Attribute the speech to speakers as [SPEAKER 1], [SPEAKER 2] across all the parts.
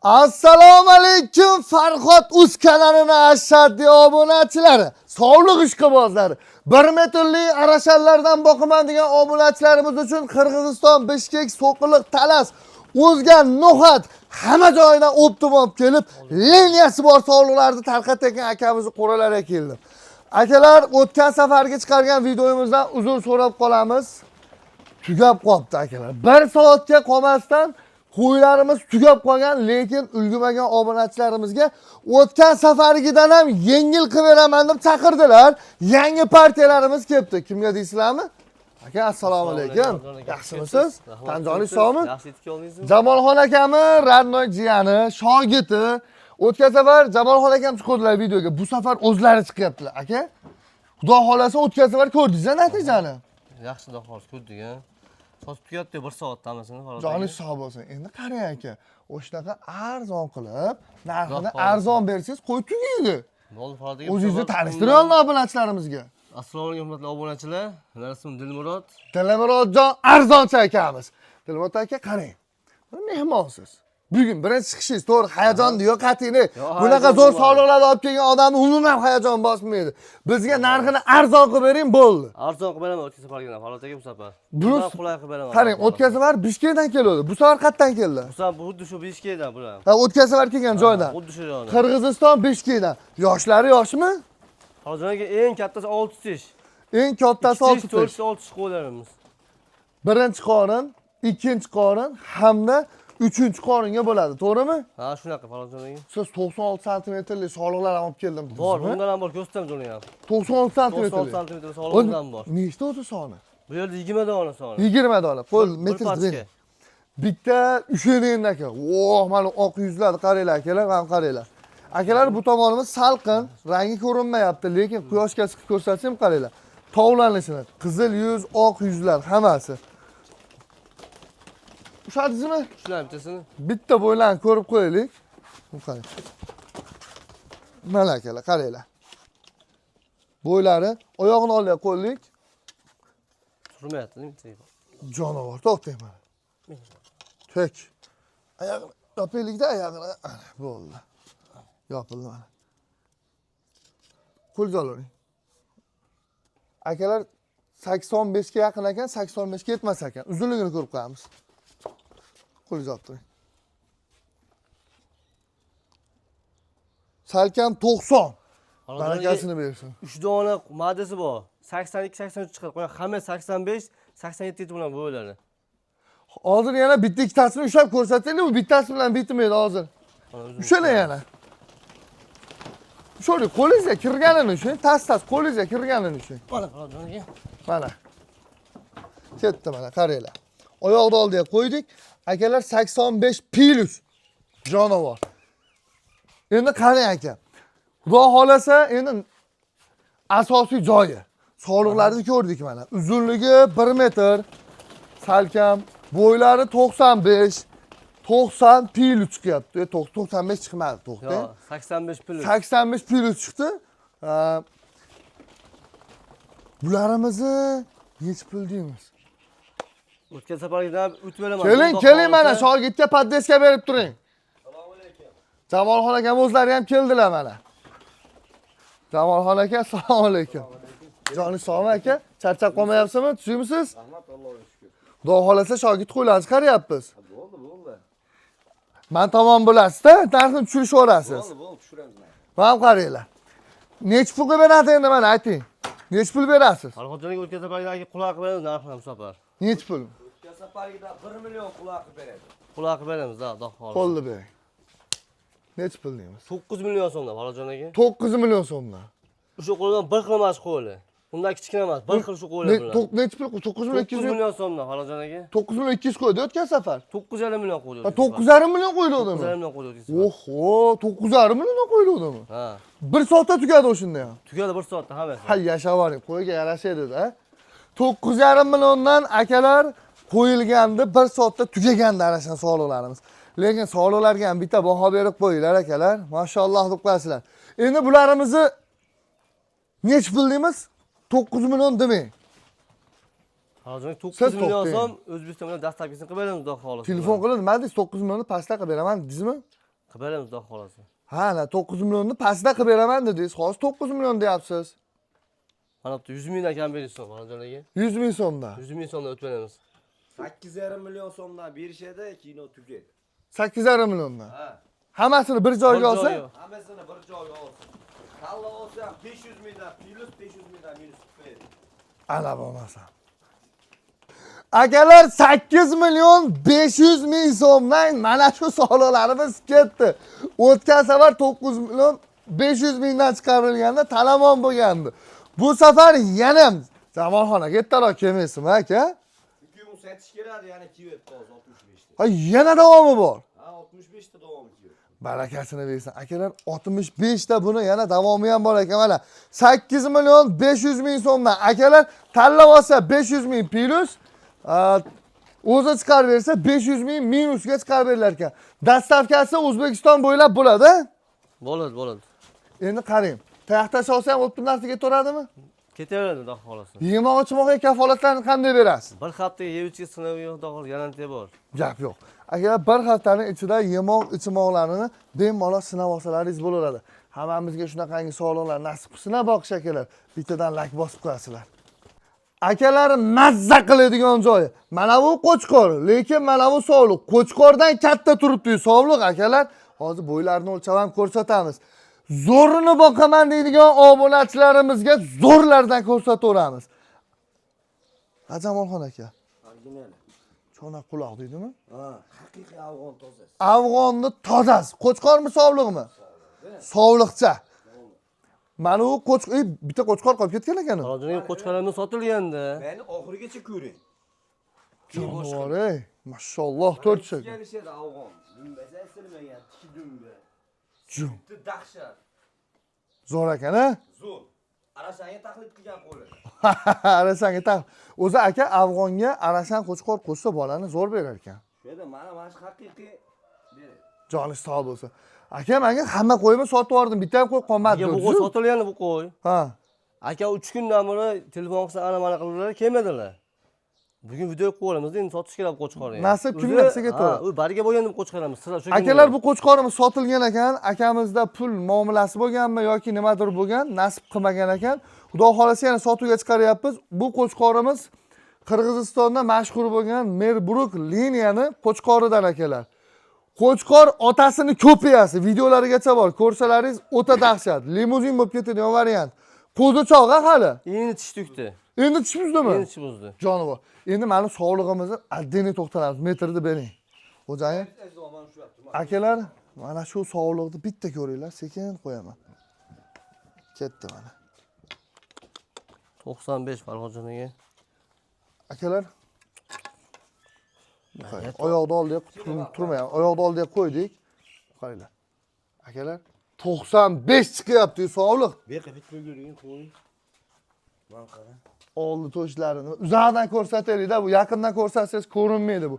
[SPEAKER 1] Assalomu alaykum Farhod Uz kanalini ashaddiy obunachilari, sog'liq ishqibozlari. 1 metrli arashanlardan boqaman degan obunachilarimiz uchun Qirg'iziston, Bishkek, So'qiliq, Talas, O'zgan, No'xat hamma joyidan оптом olib kelib, liniyasi bor sog'liqlarni tarqatayotgan akamizni qo'ralariga keldim. Akalar, o'tgan safargi chiqargan videomizdan uzr so'rab qolamiz. Tugab qolibdi akalar. Bir soatga qolmasdan qo'ylarimiz tugab qolgan, lekin ulgurmagan obunachilarimizga o'tgan safargidan ham yengil qilib beraman deb chaqirdilar. Yangi partiyalarimiz kelibdi. Kimga deysizlarmi? Aka, assalomu alaykum. Yaxshimisiz? Tan joningiz sog'mi?
[SPEAKER 2] Yaxshi yetib keldingizmi?
[SPEAKER 1] Jamolxon akami родной jiyani, shogirdi. O'tgan safar Jamolxon akam chiqdilar videoga. Bu safar o'zlari chiqyaptilar, aka. Xudo xolasa, o'tgan safar ko'rdingiz natijani.
[SPEAKER 2] Yaxshi, xudo xohlasa, ko'rdik a. Sotib tugatdi bir soatda hammasini. Farhod
[SPEAKER 1] Joningiz
[SPEAKER 2] aka.
[SPEAKER 1] sog' bo'lsin. Endi qarang aka, o'shanaqa arzon qilib, narxini
[SPEAKER 2] Xudo xohlasa.
[SPEAKER 1] arzon bersangiz, qo'y tugaydi.
[SPEAKER 2] Bo'ldi, Farhod aka. Bu
[SPEAKER 1] O'zingizni
[SPEAKER 2] safar
[SPEAKER 1] tanishtiring obunachilarimizga.
[SPEAKER 2] Assalomu alaykum, hurmatli obunachilar. Meni ismim Dilmurod.
[SPEAKER 1] Dilmurodjon arzonchi akamiz. Dilmurod aka, qarang. Mehmonsiz. Bugun birinchi chiqishingiz, to'g'ri, hayajon yo'q qat'iyni.
[SPEAKER 2] Yo'q,
[SPEAKER 1] Bunaqa
[SPEAKER 2] hayajon
[SPEAKER 1] zo'r
[SPEAKER 2] bo'lmadi.
[SPEAKER 1] soliqlarni olib kelgan odamni umuman hayajon bosmaydi. Bizga narxini arzon qilib bering, bo'ldi.
[SPEAKER 2] Arzon qilib beraman o'tgan safargidan, Farhod aka, bu safar.
[SPEAKER 1] Buni
[SPEAKER 2] Bundan qulay qilib beraman.
[SPEAKER 1] Qarang,
[SPEAKER 2] Xudo
[SPEAKER 1] o'tgan safar Bishkekdan keldi. Bu safar qayerdan keldi?
[SPEAKER 2] Bu safar xuddi shu Bishkekdan bular.
[SPEAKER 1] Ha, o'tgan safar kelgan joydan.
[SPEAKER 2] Xuddi shu joydan.
[SPEAKER 1] Qirg'iziston, Bishkekdan. Yoshlari yoshmi?
[SPEAKER 2] Farhod aka, eng kattasi 6 tish.
[SPEAKER 1] Eng kattasi
[SPEAKER 2] 6
[SPEAKER 1] 6
[SPEAKER 2] tish,
[SPEAKER 1] tish.
[SPEAKER 2] 4 6 tish qo'ylarimiz.
[SPEAKER 1] Birinchi qorin, ikkinchi qorin hamda uchinchi qoringa bo'ladi, to'g'rimi?
[SPEAKER 2] Ha, shunaqa, Farhod aka.
[SPEAKER 1] Siz 96 santimetrli soliqlar ham olib keldim
[SPEAKER 2] Bor,
[SPEAKER 1] dedingizmi?
[SPEAKER 2] undan ham bor, ko'rsatamiz uni ham.
[SPEAKER 1] 96
[SPEAKER 2] 96
[SPEAKER 1] santimetrli.
[SPEAKER 2] santimetr soliqdan bor.
[SPEAKER 1] Nechta o'zi soni?
[SPEAKER 2] Bu yerda 20 dona soni.
[SPEAKER 1] 20 dona. Qo'l
[SPEAKER 2] Bir
[SPEAKER 1] metr
[SPEAKER 2] pachka.
[SPEAKER 1] bering. Bitta ushlaydi endi aka. Oh, mana oq yuzlarni qaranglar akalar, mana qaranglar. Akalar, bu tomonimiz salqin, rangi ko'rinmayapti, lekin quyoshga chiqib ko'rsatsam, qaranglar. Tovlanishini, qizil yuz, oq yuzlar hammasi. Ushladingizmi?
[SPEAKER 2] Shular bittasini.
[SPEAKER 1] Bitta bo'ylarni ko'rib qo'yaylik. Bu qarang. Mana akalar, qaranglar. Bo'ylari, oyog'ini oldiga qo'ydik.
[SPEAKER 2] Turmayapti, değil mi?
[SPEAKER 1] Jonivor, to'xtang mana. Tek. Oyog'ini yopaylikda oyog'ini. Ana, bo'ldi. Yopildi mana. Qo'lga olavering. Akalar, 85 ga yaqin ekan, 85 ga yetmas ekan. Uzunligini ko'rib qo'yamiz. Qo'lga olib turing. Salkam 90. Barakasini bersin.
[SPEAKER 2] 3 dona maddasi bor. 82, 83 chiqadi. Qo'ygan hamma 85, 87 bilan bo'ylari.
[SPEAKER 1] Hozir yana bitta ikkitasini ushlab ko'rsataylik, bu bittasi bilan bitmaydi hozir. Ushalang yana. Ushlang, qo'lingizga kirganini ushlang, tas tas qo'lingizga kirganini ushlang.
[SPEAKER 2] Mana, Farhod aka.
[SPEAKER 1] Mana. Ketdi mana, qaranglar. Oyoqni oldiga qo'ydik. Akalar, 85 plus jonivor. Endi qarang aka. Xudo xolasa, endi asosiy joyi. Soliqlarni ko'rdik mana. Uzunligi 1 metr. Salkam bo'ylari 95, 90 plus chiqyapti. 95 chiqmadi, to'xtang.
[SPEAKER 2] Yo'q, 85 plus.
[SPEAKER 1] 85 plus chiqdi. Bularimizni nechi pul deymiz?
[SPEAKER 2] O'tgan safargidan o'tib beraman.
[SPEAKER 1] Keling,
[SPEAKER 2] Xudo
[SPEAKER 1] keling mana
[SPEAKER 2] xohlasa.
[SPEAKER 1] shogirdga поддержка berib turing. Jamolxon akam o'zlari ham keldilar mana. Jamolxon aka, assalomu alaykum. Joningiz sog'mi aka? Charchab qolmayapsizmi? Tuzukmisiz?
[SPEAKER 3] Rahmat, Allohga shukur.
[SPEAKER 1] Xudo xohlasa, shogird qo'ylarni chiqaryapmiz.
[SPEAKER 3] Bo'ldi, bo'ldi.
[SPEAKER 1] Man tomon bo'lasizda, narxini tushirishib yuborasiz.
[SPEAKER 3] Bo'ldi, bo'ldi, tushiramiz.
[SPEAKER 1] Mana qaranglar. Nechi pulga beradi endi mana ayting. Nechi pul berasiz?
[SPEAKER 2] Farhod aka, o'tgan safargidan aka qulay qilib beramiz narxini bu safar.
[SPEAKER 1] Nechi pul?
[SPEAKER 3] O'tgan safargidan 1 million qulay qilib beradi.
[SPEAKER 2] Qulay qilib beramiz, da, xudo xohlasa.
[SPEAKER 1] Qo'lni bering. Nechi pul deymiz?
[SPEAKER 2] 9 million so'mdan, Farhod aka.
[SPEAKER 1] 9 million so'mdan.
[SPEAKER 2] O'sha qo'ldan bir xil emas qo'yli. Undan kichkina emas, bir xil shu qo'ylar bilan.
[SPEAKER 1] Nechi pul? 9 million
[SPEAKER 2] 9
[SPEAKER 1] 200
[SPEAKER 2] million so'mdan, Farhod aka.
[SPEAKER 1] 9 million 200 qo'ydi o'tgan safar.
[SPEAKER 2] 9,5 million qo'ydi.
[SPEAKER 1] Ha, 9,5 million qo'yildimi?
[SPEAKER 2] 9,5 million qo'ydi o'tgan safar.
[SPEAKER 1] Oho, 9,5 milliondan qo'yildimi?
[SPEAKER 2] Ha.
[SPEAKER 1] Bir soatda tugadi o'shanda ham.
[SPEAKER 2] Tugadi bir soatda hammasi.
[SPEAKER 1] Ha, yashab oling, qo'yga yarashadi-da. 9,5 milliondan akalar qo'yilgandi, bir soatda tugagandi ana shu soliqlarimiz. Lekin soliqlarga ham bitta baho berib qo'yinglar akalar. Mashalloh deb qo'yasizlar. Endi bularimizni nechi pul deymiz? 9 million demang.
[SPEAKER 2] Farhod aka,
[SPEAKER 1] Siz
[SPEAKER 2] 9 million
[SPEAKER 1] to'xtang.
[SPEAKER 2] so'm O'zbekiston bilan доставка sini qilib beramiz, xudo xohlasa.
[SPEAKER 1] Telefon qilib nima deysiz? 9 millionni pastda qilib beraman deysizmi?
[SPEAKER 2] Qilib beramiz, xudo xohlasa.
[SPEAKER 1] Ha, ana 9 millionni pastda qilib beraman dedingiz. Hozir 9 million deyapsiz.
[SPEAKER 2] Mana bu 100 mingdan kam bering so'm, Farhodjon aka.
[SPEAKER 1] 100 ming so'mdan.
[SPEAKER 2] 100 ming so'mdan o'tib beramiz.
[SPEAKER 3] 8,5 million so'mdan berishadi, kino tugaydi.
[SPEAKER 1] 8,5 milliondan.
[SPEAKER 3] Ha.
[SPEAKER 1] Hammasini bir joyga
[SPEAKER 2] Bir
[SPEAKER 1] olsa,
[SPEAKER 2] joyi.
[SPEAKER 3] Hammasini bir joyga olsin. Tanlab olsa ham 500 mingdan plyus, 500 mingdan minus qilib beradi.
[SPEAKER 1] Ana bo'lmasa. Akalar, 8 million 500 ming so'mdan mana shu soliqlarimiz ketdi. O'tgan safar 9 million 500 mingdan chiqarilganda talamon bo'lgandi. Bu safar yana Zamolxonaga ertaroq kelmaysizmi, aka?
[SPEAKER 3] Chunki bu satish keladi, yana kelyapti hozir 65 ta.
[SPEAKER 1] Ha, yana davomi bor.
[SPEAKER 3] Ha, 65 ta davomi kelyapti.
[SPEAKER 1] Barakasini bersin. Akalar, 65 ta buni yana davomi ham bor ekan mana. 8 million 500 ming so'mdan akalar tanlab olsa 500 ming plyus, o'zi chiqarib bersa 500 ming minusga chiqarib berilar ekan. Доставка si O'zbekiston bo'ylab bo'ladi.
[SPEAKER 2] Bo'ladi, bo'ladi.
[SPEAKER 1] Endi qarang. Tayoqtash olsa ham o'tib narsaga ketaveradimi?
[SPEAKER 2] Ketaveradi, xudo xohlasa.
[SPEAKER 1] Yemoq ichmoqqa kafolatlarni qanday berasiz?
[SPEAKER 2] Bir haftaga yeb ichga sinovi, xudo xohlasa, garantiya bor.
[SPEAKER 1] Gap yo'q. Akalar, bir haftaning ichida yemoq ichmoqlarini bemalol sinab olsalaringiz bo'laveradi. Hammamizga shunaqangi sog'liqlar nasib qilsin, boqish akalar. Bittadan lak bosib qo'yasizlar. Akalar, mazza qiladigan joyi. Mana bu qo'chqor, lekin mana bu sovliq. Qo'chqordan katta turibdi sovliq akalar. Hozir bo'ylarini o'lchab ham ko'rsatamiz. Zo'rini boqaman deydigan obunachilarimizga zo'rlardan ko'rsataveramiz. Jamolxon aka,
[SPEAKER 3] Original.
[SPEAKER 1] cho'na quloq deydimi?
[SPEAKER 3] Ha, haqiqiy afg'on tozasi.
[SPEAKER 1] Afg'onni tozasi. Qo'chqormi, sovliqmi? Sovliqcha. Mana u qo'chqor, bitta qo'chqor qolib ketgan ekan.
[SPEAKER 2] Farhodjon aka, qo'chqorlarimiz sotilgandi.
[SPEAKER 3] Meni oxirigacha ko'ring.
[SPEAKER 1] Jonivor, ey, mashalloh, to'rt shak.
[SPEAKER 3] Kelishadi afg'on. Dumbasi esilmagan, tiki dumba.
[SPEAKER 1] Jum.
[SPEAKER 3] Bitta dahshat.
[SPEAKER 1] Zo'r ekan, a?
[SPEAKER 3] Zo'r. Arashanga taqlid qilgan qo'li.
[SPEAKER 1] Arasanga taq. O'zi aka, afg'onga arashan qo'chqor qo'shsa bolani zo'r berar ekan.
[SPEAKER 3] Shu yerda mana shu haqiqiy beradi.
[SPEAKER 1] Joni sog' bo'lsin. Aka, menga hamma qo'yimni sotib yubordim, bitta ham qo'y qolmadi.
[SPEAKER 2] Aka, bu qo'y sotilgandi, bu qo'y.
[SPEAKER 1] Ha.
[SPEAKER 2] Aka, 3 kundan beri telefon qilsa, ana mana qildilar, kelmadilar. Bugun video qo'yamiz, endi sotish kerak bu qo'chqorni.
[SPEAKER 1] Nasib kimga qilsa ketaveradi.
[SPEAKER 2] Ha, u bariga bo'lgandi bu qo'chqorimiz. Sizlar shu
[SPEAKER 1] Akalar, bu qo'chqorimiz sotilgan ekan. Akamizda pul muomalasi bo'lganmi yoki nimadir bo'lgan, nasib qilmagan ekan. Xudo xohlasa yana sotuvga chiqaryapmiz. Bu qo'chqorimiz Qirg'izistonda mashhur bo'lgan Merbruk liniyani qo'chqoridan akalar. Qo'chqor otasini kopiyasi, videolarigacha bor. Ko'rsalaringiz o'ta dahshat. Limuzin bo'lib ketadigan variant. Qo'zichoq hali.
[SPEAKER 2] Endi tish tukdi.
[SPEAKER 1] Endi tish buzdimi?
[SPEAKER 2] Endi tish buzdi.
[SPEAKER 1] Jonivor. Endi mani sog'lig'imizni отдельно to'xtalamiz. Metrni bering. Xo'jayin. Akalar, mana shu sog'liqni bitta ko'ringlar, sekin qo'yaman. Ketdi mana.
[SPEAKER 2] 95, Farhodjon aka.
[SPEAKER 1] Akalar, oyoqni oldiga turmayapti. Oyoqni oldiga qo'ydik. Qaranglar. Akalar, 95 chiqyapti sog'liq.
[SPEAKER 3] Bu yoqqa bitta ko'ring, qo'y. Man qara.
[SPEAKER 1] Oldi to'shlarini uzoqdan ko'rsataylik-da, bu yaqindan ko'rsatsangiz ko'rinmaydi bu.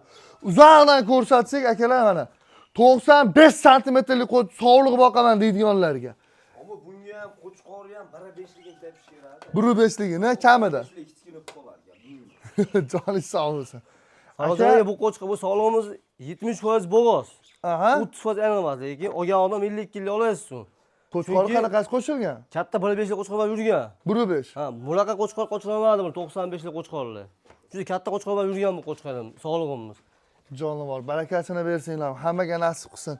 [SPEAKER 1] Uzoqdan ko'rsatsak akalar, mana 95 santimetrlik sog'liq boqaman deydiganlarga.
[SPEAKER 3] Ammo bunga ham, qo'chqorga ham 1,5ligini tepish kerak.
[SPEAKER 1] 1,5ligini kamida.
[SPEAKER 3] 5lik kichkina bo'lib qolar ekan.
[SPEAKER 1] Joni sog' bo'lsin.
[SPEAKER 2] Farhodjon aka, bu qo'chqor, bu sog'lig'imiz 70% bo'g'oz.
[SPEAKER 1] Aha.
[SPEAKER 2] 30% aylanmas, lekin olgan odam 52 kilo olasiz.
[SPEAKER 1] Qo'chqor
[SPEAKER 2] Chunki-
[SPEAKER 1] qanaqasi qo'shilgan?
[SPEAKER 2] Katta 1,5lik qo'chqor bilan yurgan.
[SPEAKER 1] 1,5.
[SPEAKER 2] Ha, bunaqa qo'chqor qochirolmadi bu 95lik qo'chqorlar. Juda katta qo'chqor bilan yurgan bu qo'chqorim, sog'lig'imiz.
[SPEAKER 1] Jonivor, barakasini bersinglar, hammaga nasib qilsin.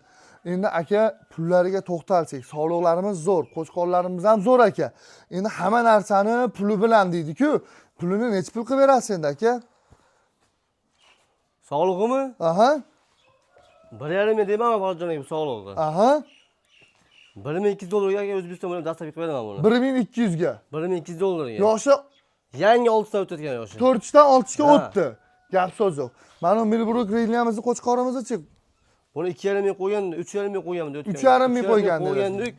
[SPEAKER 1] Endi aka, pullariga to'xtalsak, sog'liqlarimiz zo'r, qo'chqorlarimiz ham zo'r aka. Endi hamma narsani puli bilan deydi-ku. Pulini necha pul qilib berasiz endi aka?
[SPEAKER 2] Sog'lig'imi?
[SPEAKER 1] Aha,
[SPEAKER 2] 1,5 ming deyman Farhodjon aka bu sog'lig'i.
[SPEAKER 1] Aha.
[SPEAKER 2] 1200 dollarga aka, O'zbekiston bilan доставка qilib beraman buni.
[SPEAKER 1] 1200 ga.
[SPEAKER 2] 1200 dollarga.
[SPEAKER 1] Yoshi
[SPEAKER 2] Yangi 6 ta o'tayotgan yoshi.
[SPEAKER 1] 4 dan 6 ga
[SPEAKER 2] Ha.
[SPEAKER 1] o'tdi. Gap so'z yo'q. Mana Milbruk liniyamizni qo'chqorimizni-chi?
[SPEAKER 2] Buni 2,5 ming qo'ygan, 3,5 ming qo'yganmiz o'tgan.
[SPEAKER 1] 3,5 ming qo'ygan
[SPEAKER 2] Qo'ygandik.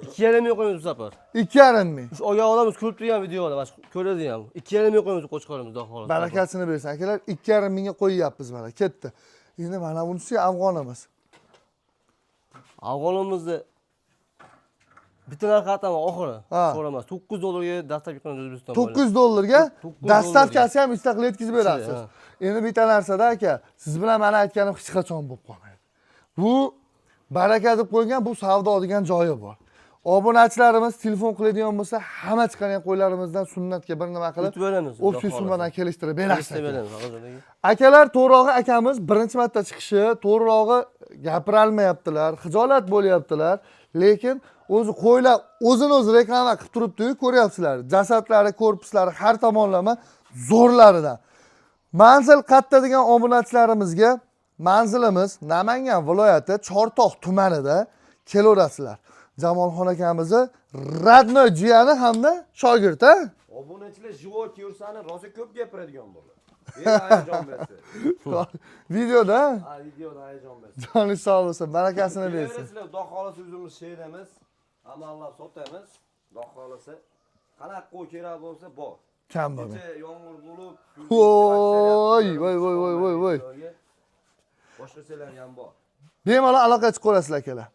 [SPEAKER 2] 2,5 ming qo'yamiz bu safar.
[SPEAKER 1] 2,5 ming.
[SPEAKER 2] Shu olgan odam ko'rib turgan videoda, mana shu ko'radi ham. 2,5 ming qo'yamiz qo'chqorimiz, xudo xohlasa.
[SPEAKER 1] Barakasini bersin. Akalar, 2,5 mingga qo'yyapmiz mana. Ketdi. Endi mana bunisi afg'onimiz.
[SPEAKER 2] Afg'onimizni bitta narx aytaman oxiri.
[SPEAKER 1] Ha.
[SPEAKER 2] So'ramas. 9 dollarga доставка qilamiz O'zbekiston bo'ylab.
[SPEAKER 1] 9 dollarga
[SPEAKER 2] 9
[SPEAKER 1] доставка si ham uchta qilib yetkazib berasiz.
[SPEAKER 2] Ha.
[SPEAKER 1] Endi bitta narsada aka, siz bilan mani aytganim hech qachon bo'lib qolmaydi. Bu Baraka deb qo'ygan, bu savdo degan joyi bor. Obunachilarimiz telefon qiladigan bo'lsa, hamma chiqargan qo'ylarimizdan sunnatga bir nima qilib,
[SPEAKER 2] O'tib beramiz.
[SPEAKER 1] общий summadan kelishtirib berasiz.
[SPEAKER 2] Kelishtirib beramiz. Farhod aka.
[SPEAKER 1] Akalar, to'g'rog'i, akamiz birinchi marta chiqishi, to'g'rirog'i gapirolmayaptilar, xijolat bo'lyaptilar, lekin o'zi qo'ylar o'zini o'zi reklama qilib turibdi-yu, ko'ryapsizlar. Jasadlari, korpuslari har tomonlama zo'rlaridan. Manzil qayerda degan obunachilarimizga manzilimiz Namangan viloyati Chortoq tumanida, kelaverasizlar. Jamolxon akamizni родной jiyani hamda shogird, a?
[SPEAKER 3] Obunachilar живой ko'rsani rosa ko'p gapiradigan bo'ladi. Hayajon bersa.
[SPEAKER 1] Videoda.
[SPEAKER 3] Ha, videoda hayajon bersa.
[SPEAKER 1] Joni sog' bo'lsin, barakasini bersin.
[SPEAKER 3] Kelaverasizlar, xudo xohlasa o'zimiz sheramiz, amallab sotamiz. Xudo xohlasa qanaqa qo'y kerak bo'lsa bor.
[SPEAKER 1] Kam bo'lgan.
[SPEAKER 3] Kecha yomg'ir bo'lib,
[SPEAKER 1] Voy, voy, voy, voy, voy, voy.
[SPEAKER 3] Boshqachalar ham bor.
[SPEAKER 1] Bemalol aloqa chiqib ko'rasizlar, akalar.